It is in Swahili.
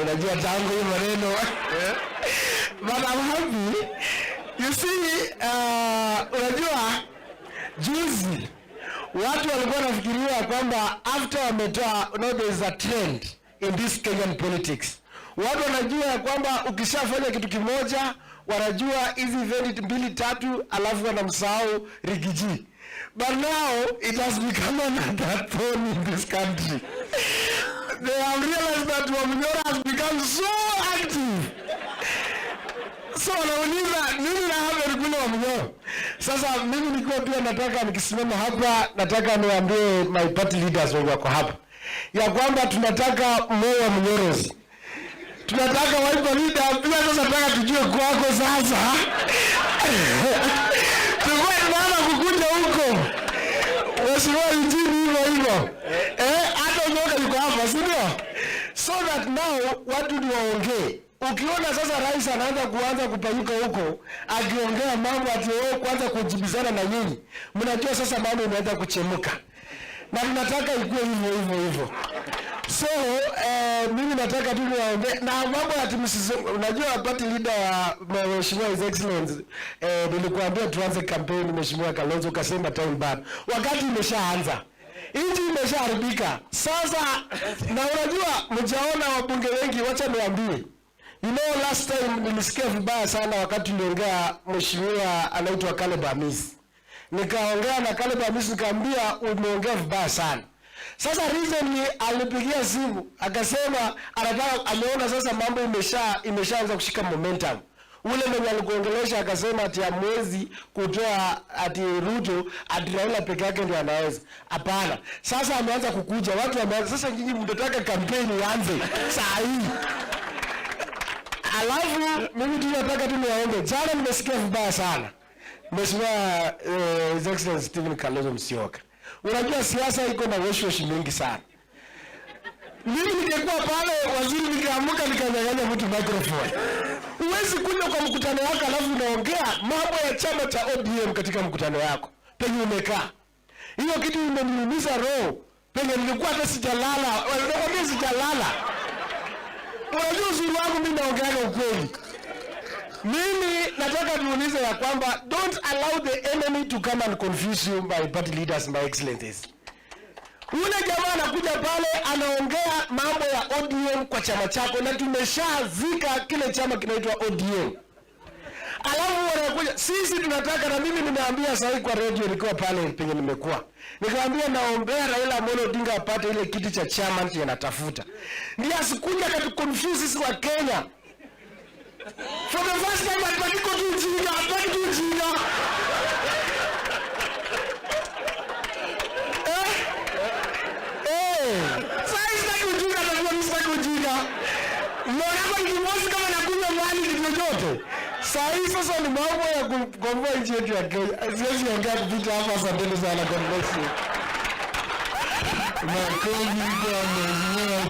Unajua tangu hii maneno. But I'm happy. You see, unajua juzi watu walikuwa wanafikiria kwamba after wametoa, there is a trend in this Kenyan politics. Watu wanajua ya kwamba ukishafanya kitu kimoja, wanajua hizi event mbili tatu, alafu wanamsahau Riggy G. But now it has become another thorn in this country. They have realized that Wamunyoro has become so active. So wanauliza nini na happen kule Wamunyoro. Sasa mimi nikiwa pia nataka nikisimama hapa, nataka niwaambie my party leaders wenye wako hapa ya kwamba tunataka more Wamunyoros. Tunataka Wiper leader pia. Sasa nataka tujue kwako sasa. Tulikuwa tunaanza kukuja huko. Mheshimiwa Eugene hivyo hivyo. Eh, hata nyoka yuko hapa, si ndio? So that now watu ni waongee. Ukiona sasa rais anaanza kuanza kupayuka huko akiongea mambo ati wewe kwanza kujibizana na nyinyi, mnajua sasa mambo imeanza kuchemuka, na tunataka ikuwe hivyo hivyo hivyo. So mimi nataka tu niwaombe na mambo ya timu. Unajua party leader wa Mheshimiwa His Excellency, nilikuambia tuanze campaign, Mheshimiwa Kalonzo, ukasema time bado, wakati imeshaanza, nchi imeshaharibika sasa. Na unajua mjaona wabunge wengi, wacha niambie. Last time nilisikia vibaya sana wakati niliongea mheshimiwa anaitwa Caleb Amisi. Nikaongea na Caleb Amisi, nikamwambia umeongea vibaya sana. Sasa recently alipigia simu akasema anataka, ameona sasa mambo imeshaanza kushika momentum. Ule mwenye alikuongelesha akasema ati hamwezi kutoa ati Ruto, ati Raila peke yake ndio anaweza. Hapana. Sasa ameanza kukuja, watu wameanza sasa, nyinyi mtataka kampeni ianze saa hii. Alafu mimi tu nataka tu niwaombe. Jana nimesikia vibaya sana. Mheshimiwa His Excellency Stephen Kalonzo Musyoka. Unajua siasa iko na weshwesh mingi sana. Mimi ningekuwa pale waziri, ningeamka nikanyang'anya mtu microphone. Huwezi kuja kwa mkutano wako alafu unaongea mambo ya chama cha ODM katika mkutano wako penye umekaa. Hiyo kitu imeniumiza roho, penye nilikuwa hata sijalala. Nakwambia sijalala. Unajua uzuri wangu mimi naongeaga ukweli. Mimi nataka tuulize ya kwamba don't allow the enemy to come and confuse you, my party leaders, my excellencies. Yule jamaa anakuja pale anaongea mambo ya ODM kwa chama chako, na tumeshazika kile chama kinaitwa ODM. Alafu wanakuja, sisi tunataka, na mimi nimeambia sahii kwa radio nikiwa pale penye nimekuwa, nikamwambia naombea Raila Amolo Odinga apate ile kiti cha chairman chenye anatafuta, ndiye asikuja akatuconfuse sisi wa Kenya. For the first time hatutaki tu ujinga, hatutaki tu ujinga. Eh? Eh, sasa sitaki ujinga, najua mimi sitaki ujinga. Mnaona nikimosi kama nakunywa maji kitu chochote. Saa hii sasa ni mambo ya kukomboa nchi yetu ya Kenya. Siwezi ongea kupita hapa. Asanteni sana, God bless you. Makofi kwa mheshimiwa.